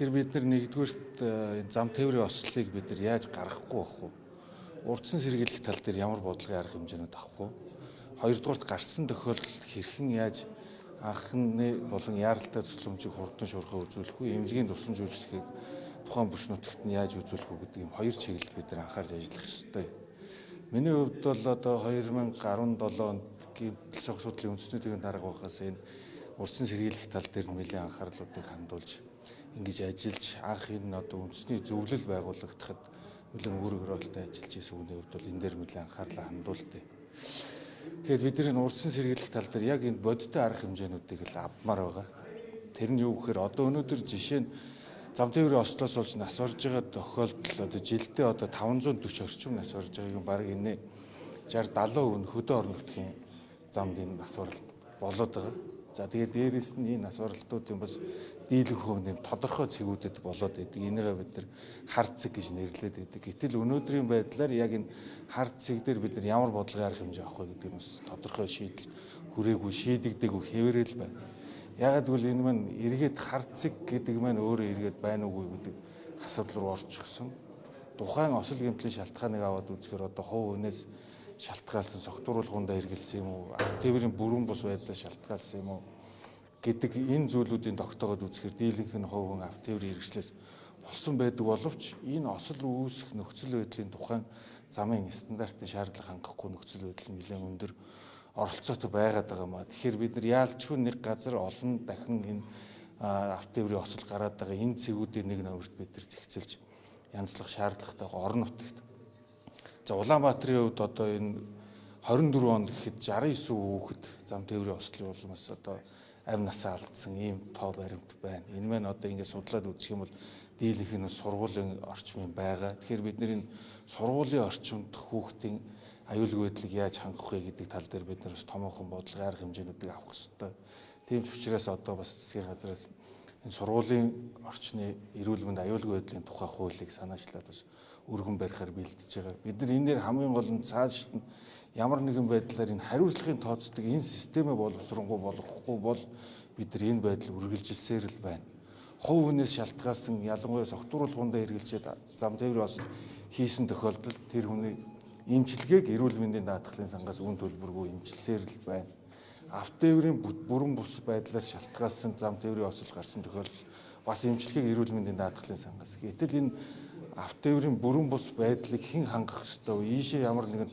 Тэгэхээр бид нар нэгдүгээрт энэ зам тээврийн ослыг бид нар яаж гаргахгүй байх вэ? Урдсан сэргийлэх тал дээр ямар бодлогын арга хэмжээнүүд авах вэ? Хоёрдугаарт гарсан тохиолдолд хэрхэн яаж анхны болон яаралтай тусламжийг хурдан шуурхай үзүүлэх вэ? Эмнэлгийн тусламж үйлчлэхийг тухайн бүс нутагт нь яаж үзүүлэх вэ гэдэг юм хоёр чиглэлд бид нар анхаарч ажиллах ёстой. Миний хувьд бол одоо 2017 онд гэмтэл шок судлалын үндэсний төвийн дарга байхаас энэ урдсан сэргийлэх тал дээр нэлээн анхаарлуудыг хандуулж ингэж ажиллаж анх энэ одоо үндэсний зөвлөл байгуулагдахад нэлээн үүрэг ролтой ажиллаж байсан хүний хувьд бол энэ дээр нэлээн анхаарлаа хандуулдаг. Тэгэхээр бид нар энэ урдсан сэргийлэх тал дээр яг энэ бодиттой арга хэмжээнүүдийг л авмаар байгаа. Тэр нь юу гэхээр одоо өнөөдөр жишээ нь зам тээврийн ослоос болж нас барж байгаа тохиолдол одоо жилдээ одоо 540 орчим нас барж байгааг бараг энэ 60 70% нь хөдөө орон нутгийн замд энэ нас баралт болоод байгаа. За тэгээд дээрэс нь энэ нас баралтуудын бас дийлэнх хувь нь тодорхой цэгүүдэд болоод байдаг. Энийгээ бид нар хар цэг гэж нэрлэдэг байдаг. Гэтэл өнөөдрийн байдлаар яг энэ хар цэг дээр бид нар ямар бодлогын арга хэмжээ авах вэ гэдэг нь бас тодорхой шийдэл хүрээгүй, шийдэгдээгүй хэвээрэл байна. Яагаад гэвэл энэ маань эргээд хар цэг гэдэг маань өөрөө эргээд байна уугүй гэдэг асуудал руу орчихсон. Тухайн осол гэмтлийн шалтгааныг аваад үзэхээр одоо хувь хүнээс шалтгаалсан согтууруулгуундаа хэрэгэлсэн юм уу, тээврийн бүрэн бус байдлаас шалтгаалсан юм уу гэдэг энэ зүйлүүдийн тогтоогод үзэхээр дийлэнх нь хувь хүн авто тээврийн хэрэгслээс болсон байдаг боловч энэ осол үүсэх нөхцөл байдлын тухайн замын стандартын шаардлага хангахгүй нөхцөл байдал нь нэлээд өндөр оролцоотой байгаад байгаа юм а. Тэгэхээр бид нар яалчгүй нэг газар олон дахин энэ авто тээврийн осол гараад байгаа энэ цэгүүдийн нэг номерт бид нар зэгцэлж янзлах шаардлагатай орон нутагт. За Улаанбаатарын хувьд одоо энэ 24 он гэхэд 69 хүүхэд зам тээврийн ослын улмаас одоо амь насаа алдсан ийм тоо баримт байна. Энэ маань одоо ингээд судлаад үзэх юм бол дийлэнх нь сургуулийн орчмын байгаа. Тэгэхээр бид нар энэ сургуулийн орчимд хүүхдийн аюулгүй байдлыг яаж хангах вэ гэдэг тал дээр бид нар бас томоохон бодлогын арга хэмжээнүүдийг авах ёстой. Тийм ч учраас одоо бас засгийн газраас энэ сургуулийн орчны эрүүл мэнд аюулгүй байдлын тухай хуулийг санаачлаад бас өргөн барихаар бэлтэж байгаа. Бид нар энэ дээр хамгийн гол нь цаашд нь ямар нэгэн байдлаар энэ хариуцлагын тооцдог энэ системээ боловсронгуй болгохгүй бол бид нар энэ байдал үргэлжилсээр л байна. Хувь хүнээс шалтгаалсан ялангуяа согтууруулгуундаа хэрэгжилчээд зам тээврийн осол хийсэн тохиолдолд тэр хүний эмчилгээг эрүүл мэндийн даатгалын сангаас үн төлбөргүй эмчилсээр л байна. Авто тээврийн бүрэн бус байдлаас шалтгаалсан зам тээврийн осол гарсан тохиолдолд бас эмчилгээг эрүүл мэндийн даатгалын сангаас. Гэтэл энэ авто тээврийн бүрэн бус байдлыг хэн хангах ёстой вэ? Ийшээ ямар нэгэн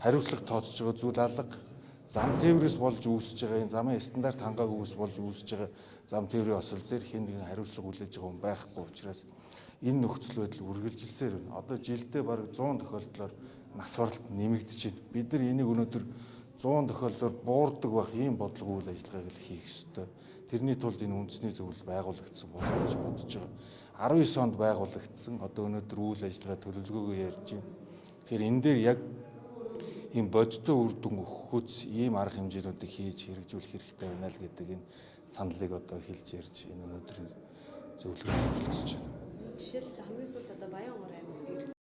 хариуцлага тооцож байгаа зүйл алга. Зам тээврээс болж үүсэж байгаа энэ замын стандарт хангаагүйгээс болж үүсэж байгаа зам тээврийн осол дээр хэн нэгэн хариуцлага хүлээж байгаа хүн байхгүй учраас энэ нөхцөл байдал үргэлжилсээр байна. Одоо жилдээ бараг 100 тохиолдлоор нас баралт нэмэгдэж байна. Бид нар энийг өнөөдөр 100 тохиолдлоор буурдаг байх ийм бодлого үйл ажиллагааг л хийх ёстой. Тэрний тулд энэ үндэсний зөвлөл байгуулагдсан болов гэж бодож байгаа. 19 онд байгуулагдсан. Одоо өнөөдөр үйл ажиллагаа төлөвлөгөөгөө ярьж байна. Тэгэхээр энэ дээр яг ийм бодиттой үр дүн өгөхөөс ийм арга хэмжээнүүдийг хийж хэрэгжүүлэх хэрэгтэй байна л гэдэг энэ саналыг одоо хэлж ярьж энэ өнөөдрийн зөвлөгөөнд оролцож байна. Жишээлбэл хамгийн сүүлд одоо Баян